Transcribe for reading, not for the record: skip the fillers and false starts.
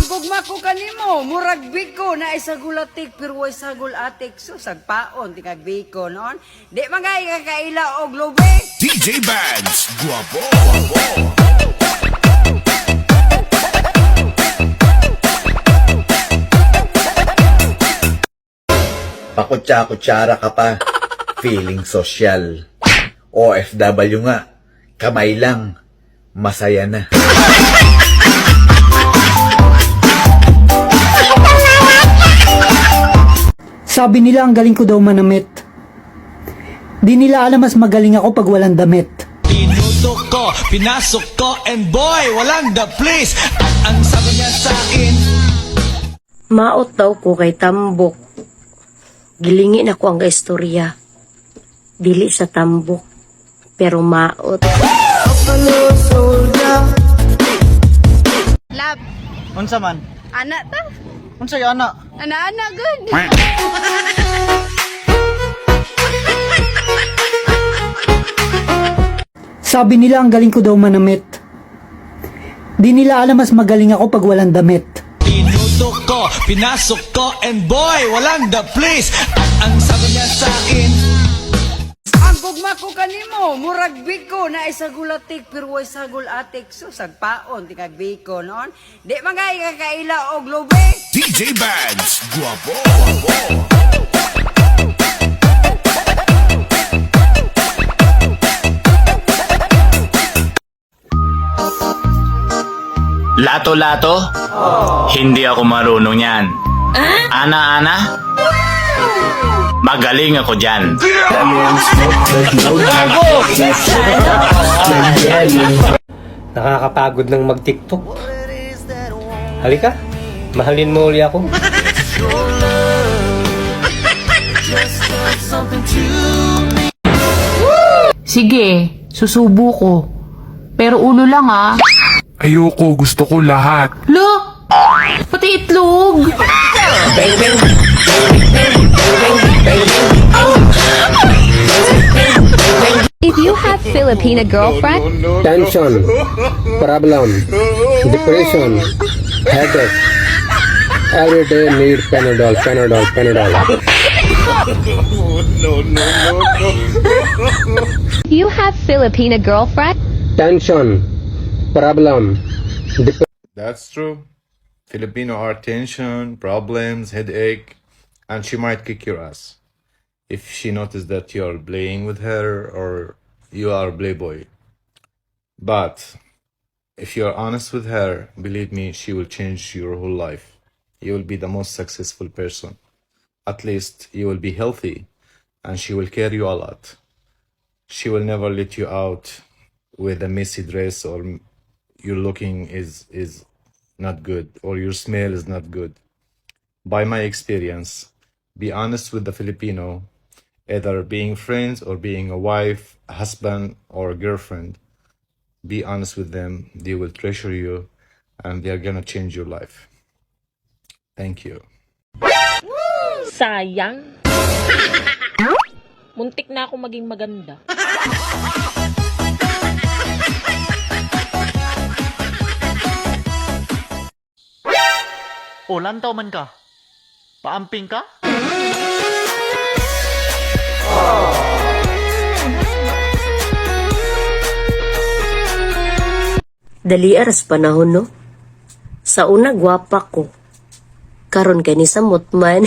Gugma ko kanimo, murag biko na isagulatik pero way sagol atik. So sagpaon tingag biko noon. Di man kay kakaila og lubi. DJ Bads, guwapo, guwapo. Pakutsa-kutsara ka pa. Feeling social. OFW nga. Kamay lang. Masaya na. Sabi nila ang galing ko daw manamit. Di nila alam mas magaling ako pag walang damit. Tinutok ko, pinasok ko, and boy, walang the please. At ang sabi niya sa akin, Maot daw ko kay tambok. Gilingin ako ang istorya. Dili sa tambok, pero maot. Love, Unsa man? anak ta? Unsa yung anak? Ana-ana, good. Sabi nila ang galing ko daw manamit. Di nila alam mas magaling ako pag walang damit. Tinutok ko, pinasok ko, and boy, walang the please. At ang sabi niya sa akin, Ang gugma ko kanimo, murag biko na isagulatik pero way sagol atik. So sagpaon tingag biko noon. Di man kay kakaila og lubi. DJ Bads, guwapo, guwapo. Lato-lato? Hindi ako marunong yan. Ana-ana? Magaling ako dyan. Nakakapagod ng mag-TikTok. Halika, mahalin mo uli ako. Sige, susubo ko. Pero ulo lang ah. Ayoko, gusto ko lahat. Lo! Pati itlog! If you have Filipina girlfriend, Tension, problem, depression, headache. Every day need Panadol, Panadol, Panadol. If you have Filipina girlfriend, Tension, problem, That's true. Filipino are tension, problems, headache, and she might kick your ass if she notices that you're playing with her or you are playboy. But if you're honest with her, believe me, she will change your whole life. You will be the most successful person. At least you will be healthy and she will care you a lot. She will never let you out with a messy dress or your looking is not good or your smell is not good. By my experience, be honest with the Filipino, either being friends or being a wife, a husband, or a girlfriend. Be honest with them. They will treasure you and they are gonna change your life. Thank you. Sayang. Muntik na ako maging maganda. O, lantaw man ka. Paamping ka? Dali aras panahon, no? Sa una, gwapa ko. Karon kay ni samot man.